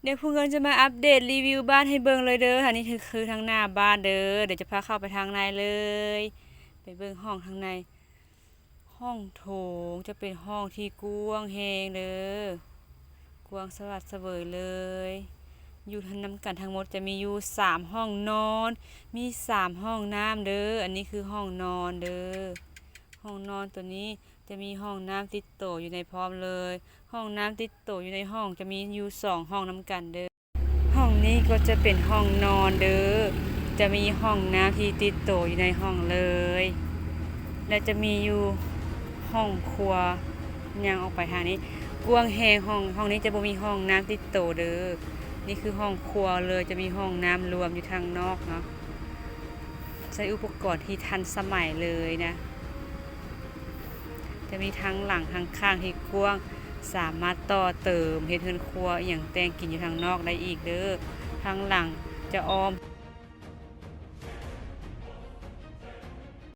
ດຽວພູເງິນຈະມາອັບເດດຣີວິວບ້ານໃຫ້ເບິ່ງເລີຍເດີ. ອັນນີ້ຄື ຄືທາງໜ້າບ້ານເດີ. ດຽວຈະພາເຂົ້າໄປທາງໃນເລີຍ ໄປເບິ່ງຫ້ອງທາງໃນ. ຫ້ອງໂຖງຈະເປັນຫ້ອງທີ່ກວ້າງແຮງເດີ, ກວ້າງສະຫວັດສະເຫວີຍເລີຍ. ຢູ່ນຳກັນທັງໝົດຈະມີຢູ່ສາມຫ້ອງນອນ, ມີສາມຫ້ອງນ້ຳເດີ. ອັນນີ້ຄືຫ້ອງນອນເດີ. ຫ້ອງນອນໂຕນີ້ຈະມີຫ້ອງນ້ຳຕິດໂຕຢູ່ໃນພ້ອມເລີຍ. ຫ້ອງນ້ຳຕິດໂຕຢູ່ໃນຫ້ອງຈະມີຢູ່ສອງຫ້ອງນຳກັນເດີ. ຫ້ອງນີ້ກໍຈະເປັນຫ້ອງນອນເດີ, ຈະມີຫ້ອງນ້ຳທີ່ຕິດໂຕຢູ່ໃນຫ້ອງເລີຍ ແລະ ຈະມີຢູ່ຫ້ອງຄົວ. ຍ່າງອອກໄປທາງນີ້ ກວ້າງແຮງ. ຫ້ອງ ຫ້ອງນີ້ຈະບໍ່ມີຫ້ອງນ້ຳຕິດໂຕເດີ. ນີ້ຄືຫ້ອງຄົວເລີຍ, ຈະມີຫ້ອງນ້ຳລວມຢູ່ທາງນອກເນາະ. ໃຊ້ອຸປະກອນທີ່ທັນສະໄໝເລີຍນະ. ຈະມີທັງຫຼັງທັງຂ້າງທີ່ກວ້າງ, ສາມາດຕໍ່ເຕີມເຮັດເຮືອນຄົວອີ່ຫຍັງແຕ່ງກິນຢູ່ທາງນອກໄດ້ອີກເດີ. ທາງຫຼັງຈະອ້ອມ